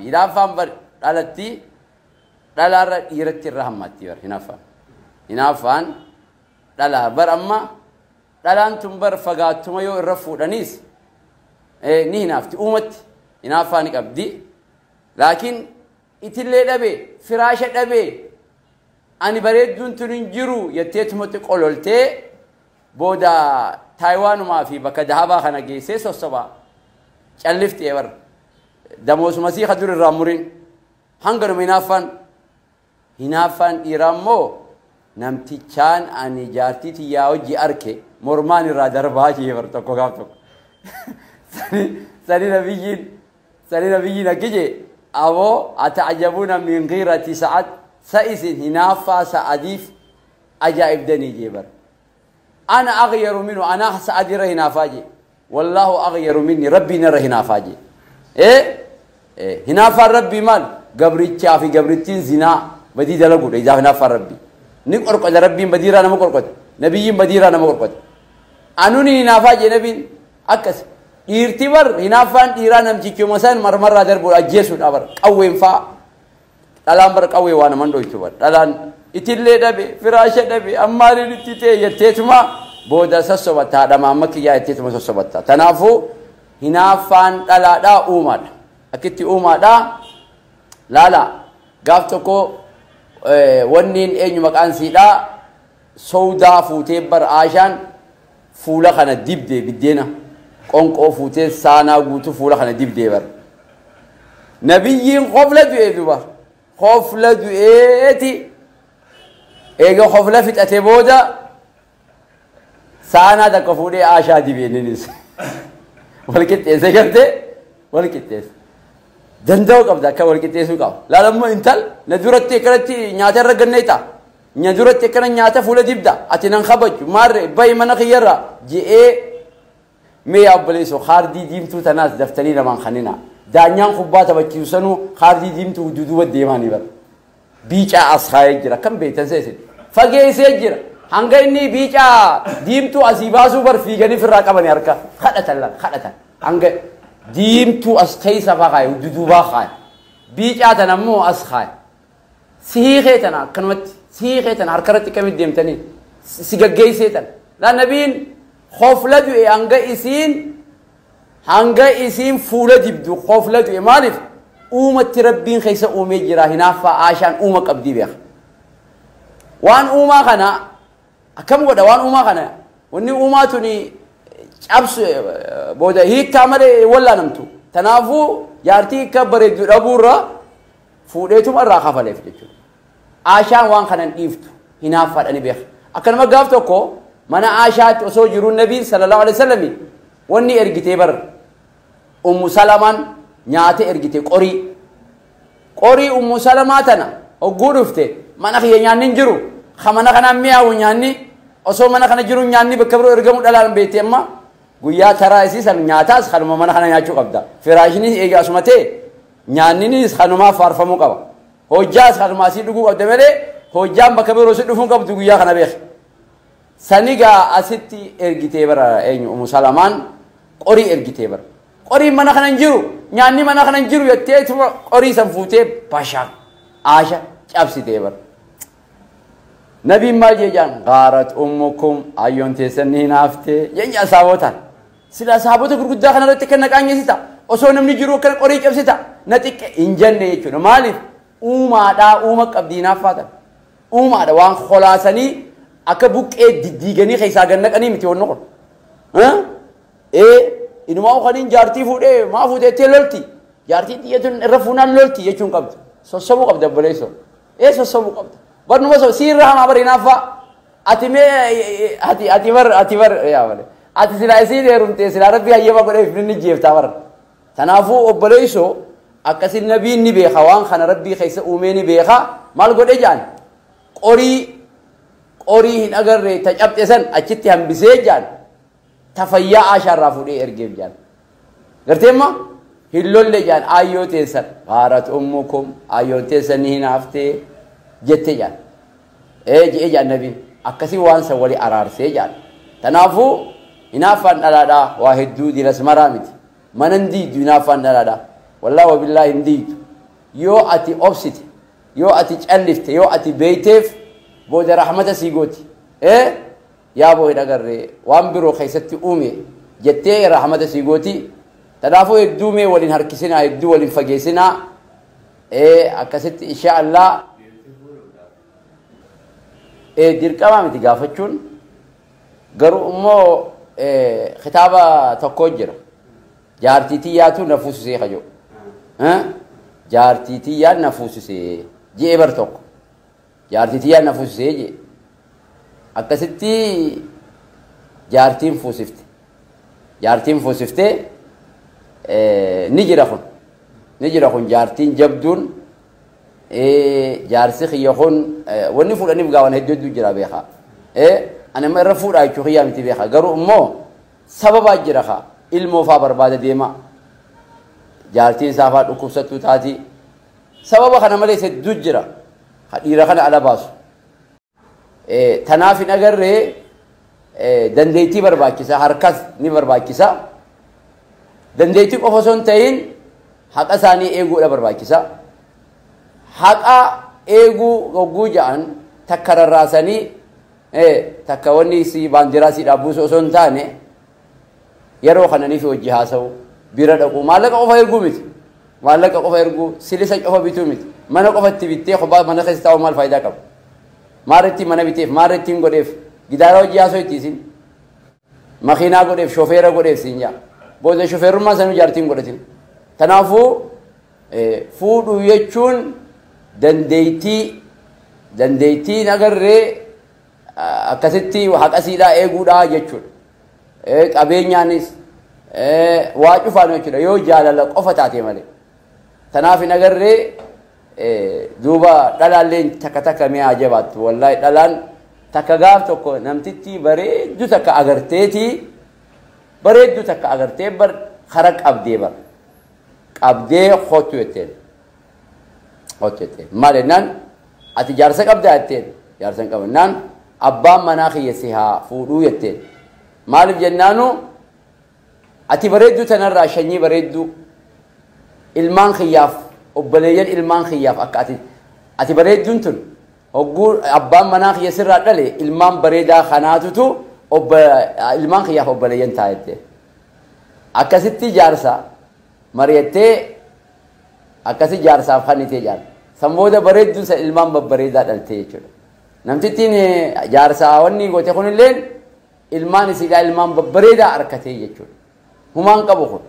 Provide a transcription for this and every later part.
Hinaaffaan bar dhalatti dhalaarra dhiiratti irra hammaatti bar hinaaffaan. Hinaaffaan dhalaa bar amma dhalaan tun bar fagaattuma yoo irra fuudhaniis ni hinaafti uumatti hinaaffaa ni qabdi. Laakiin itillee dhabe firaasha dhabe ani bareedduun tun hin jiru jetteetumatti qololtee booda Taayiwaanumaa fi bakka dahabaa kana geessee sossobaa calliftee bar damoosuma sii dur irraa muriin hanganuma hinaaffaan. Hinaaffaan dhiiraa immoo namtichaan ani jaartii tiyyaa hojii arke mormaan irraa darbaa jee bar tokko gaaf tokko. Sani nabiyyiin akki jee aboo ata'ajabuuna min ghiirati sa'ad sa isin hinaaffaa sa'adiif ajaa'ibdanii jee bar. Ana aghyaru minhu ana sa'adirra hinaafaa jee wallaahu aghyaru minni rabbiin irra hinaafaa jee. Hinaaffaan rabbii maal gabrichaa fi gabrittiin zinaa badii dalaguudha ijaaf hinaaffaan rabbii. Ni qorqota rabbiin badiiraa nama qorqota nabiyyiin badiiraa nama qorqota. Anuun hinaafaa jee nabiin akkas dhiirti bar hinaaffaan dhiiraa namtichuma san marmarraa darbuudha ajjeesuudha bar qawween faa dhalaan bar qawwee waa naman dhoytu bar dhalaan itillee dhabe firaasha dhabe ammaaliin itti ta'e jetteetuma booda sossobatta haadha maamma kiyyaa jetteetuma sossobatta. Kanaafuu hinaaffaan dhalaadhaa uumaadha akkitti uumaadhaa laala gaaf tokko wanniin eenyu maqaan siidhaa sowdaa fuutee bar aashaan fuula kana dibdee biddeena qonqoo fuutee saanaa guutuu fuula kana dibdee bar. Nabiyyiin qofla du'ee duba qofla du'eeti eega qofla fixate booda saanaa takka fuudhee aashaa dibee innis wal qixxeesse gartee wal qixxeesse. Danda'uu qabda akka wal qixxeessuu qaba. Laalammoo intal na duratti akkanatti nyaata irra ganneeta. Na duratti akkana nyaata fuula dibda ati nan kabaju maarree bahi mana kiyyarraa je'ee mee obboleessoo kaardii diimtuu tanaas daftanii namaan kanina. Daanyaan kubbaa taphachiisu sanuu kaardii diimtuu duduuba deemaanii bara. Biicaa as kaayee jira kan beektan seesin. Fageessee jira. Hanga inni biicaa diimtuu asii baasuu bar fiiganii firraa qabanii harka kadhatan laal kadhatan. Hanga diimtuu as keessa faa kaaye duduubaa kaaye. Biicaa tana immoo as kaaye. Sihiikee tana akkanumatti sihiikee tana harkarratti kamitti deemtanii si gaggeessee tana. Laa nabiin khofla du'e hanga isiin fuula dibdu khofla du'e maaliif uumatti rabbiin keessa uumee jira hinaaffaa aashaan uuma qabdii beeka. Waan uumaa kana akkam godha waan uumaa kana wanni uumaa tuni cabsu booda hiikkaa malee wallaanamtu. Kanaafuu jaartii hiikkaa bareeddu dhabuurra fuudheetuma irraa kafaleef jechuudha. Aashaan waan kana hin dhiiftu hinaaffaadha ni beeka. Akkanuma gaaf tokko mana aashaatti osoo jiru nabiin sallallahu alaihi wasallam wanni ergitee bar Ummu Salamaan nyaata ergite qorii. Qorii Ummu Salamaa tana hogguu dhufte mana kiyya nyaanni hin jiru. Ka mana kanaan mi'aawu nyaanni osoo mana kana jiru nyaanni bakka biroo ergamu dhalaan beekte amma guyyaa taraa isii san nyaataas kanuma mana kana nyaachuu qabda. Firaashnis eega asuma ta'e nyaanninis kanumaa faarfamuu qaba. Hojjaas kanuma asii dhuguu qabda malee hojjaan bakka biroo si dhufuu qabdu guyyaa kana beeka. Sanigaa asitti ergitee bara eenyu Ummu Salamaan qorii ergitee bara. Qoriin mana kana hin jiru nyaanni mana kana hin jiru jetteetuma qorii san fuutee bashaa aasha cabsitee bara. Nabiin maal jee jaan gaarat ummukum ayyoon teessan ni hinaaftee jecha asaabotaan. Sila asaabota gurguddaa kanarratti kan naqaanyeessita osoo namni jiru akkana qorii cabsita na xiqqe hin jenne jechuudha. Maaliif uumaadhaa uuma qabdii hinaaffaa tan uumaadha waan kolaasanii akka buqqee diddiiganii keessaa gad naqanii miti wanni kun. Inumaa kaniin jaartii fuudhee maa fuudhee lolti jaartii xiyyatuun irra fuunaan lolti jechuun qabdu sossobuu qabda obboleessoo sossobuu qabda. Barnuma so siirra hamaa bari hinaaffaa ati mee ati ati bar ati bar yaa bale ati silaa isiin heerumtee silaa rabbi hayyama godheef inni jeeftaa bara. Kanaafuu obboleessoo akkasin nabiin ni beeka waan kana rabbii keessa uumee ni beeka maal godhe jaan qorii hin agarree ta cabxe san achitti hambisee jaan tafayyaa aashaarraa fuudhee ergeef jaan. Garteemma hin lolle jaan aayyoo teessan gaarat ummukum aayyoon teessan ni hinaaftee jette jaan. Je'ee jaan nabiin akkasii waan san walii araarsee jaan. Kanaafuu hinaaffaan dhalaadhaa waa hedduu diras maraa miti. Mana hin diidu hinaaffaan dhalaadhaa. Wallaahi wabillaahi hin diidu. Yoo ati obsite, yoo ati callifte, yoo ati beeyteef, booda rahmata sii gooti. Yaaboo hin agarree waan biroo keessatti uume jettee rahmata sii gooti. Kanaafuu hedduu mee waliin harkisinaa, hedduu waliin fageessinaa. Akkasitti insha Allah. Dirqamaa miti gaafachuun, garuu immoo kitaaba tokko jira. Jaartii tiyyaatu na fuusisee kajo. Jaartii tiyyaan na fuusisee je'ee bar tokko. Jaartii tiyyaan na fuusisee je'e. Akkasitti jaartiin fuusifte. Jaartiin fuusiftee ni jira kun. Ni jira kun jaartiin jabduun, jaarsi kiyya kun wanni fuudhaniif gaawan hedduu hedduu jira beekaa. Ani amma irra fuudhaa jechuu kiyyaa miti beekaa. Garuu immoo sababaa jira kaa, ilmoo faa barbaada deema. Jaartiin isaa faa dhukkubsattuu taati. Sababa kana malees hedduu jira. Dhiira kana ala baasu. Tanaaf hin agarree dandeettii barbaachisa, harkas ni barbaachisa. Dandeettii qofa osoo hin ta'in haqa isaanii eeguudha barbaachisa. Haqa eeguu hogguu ja'an takka rarraasanii, takka wanni si baandiraa si dhaabbuusu osoo hin taane, yeroo kananiif hojii haasa'u, bira dhaqu, maallaqa qofa erguu miti. Maallaqa qofa erguu, silisa qofa bituu miti. Mana qofa itti bittee kophaa mana keessa taa'u maal faayidaa qaba? Maarritti mana biteef, maarritti hin godheef, gidaara hojii haasa'u itti isin. Makiinaa godheef, shofeera godheef siin jaa. Booda shofeerummaa sanuu jaartiin godhatin. Kanaafuu fuudhuu jechuun dandeettii agarree akkasitti haqa siidhaa eeguudhaa jechuudha. Qabeenyaanis waa cufaan jechuudha yoo jaalala qofa taate malee. Kanaaf hin agarree duuba dhalaalleen takka takka mi'aa jabaattu. Wallaahi dhalaan takka gaaf tokko namtitti bareedduu takka agarteetii, bareedduu takka agartee bar kara qabdee bar qabdee kootu jetteen. Kootu jetteen. Maal jennaan, ati jaarsa qabdaa jetteen. Jaarsa hin qabu jennaan, abbaan manaa kiyya si haa fuudhuu jetteen. Maaliif jennaanu, ati bareedduu tanarraa shanyii bareedduu ilmaan kiyyaaf, obboleeyyan ilmaan kiyyaaf, akka ati bareedduun tun hogguu abbaan manaa kiyya sirraa dhale ilmaan bareedaa kanaatutu ilmaan kiyyaaf obboleeyyan ta'a jette. Akkasitti jaarsa mari'attee akkasi jaarsaaf kannitee jaarsa. San booda bareedduun san ilmaan babbareedaa dhaltee jechuudha. Namtittiin jaarsaa wanni goote kunilleen ilmaan isiidhaa ilmaan babbareedaa harkatee jechuudha. Humaan qabu kun.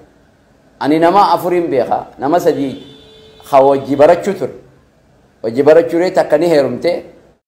Ani nama afuriin beeka, nama sadii ka wajji barachuu ture. Wajji barachuu ree takka ni heerumte.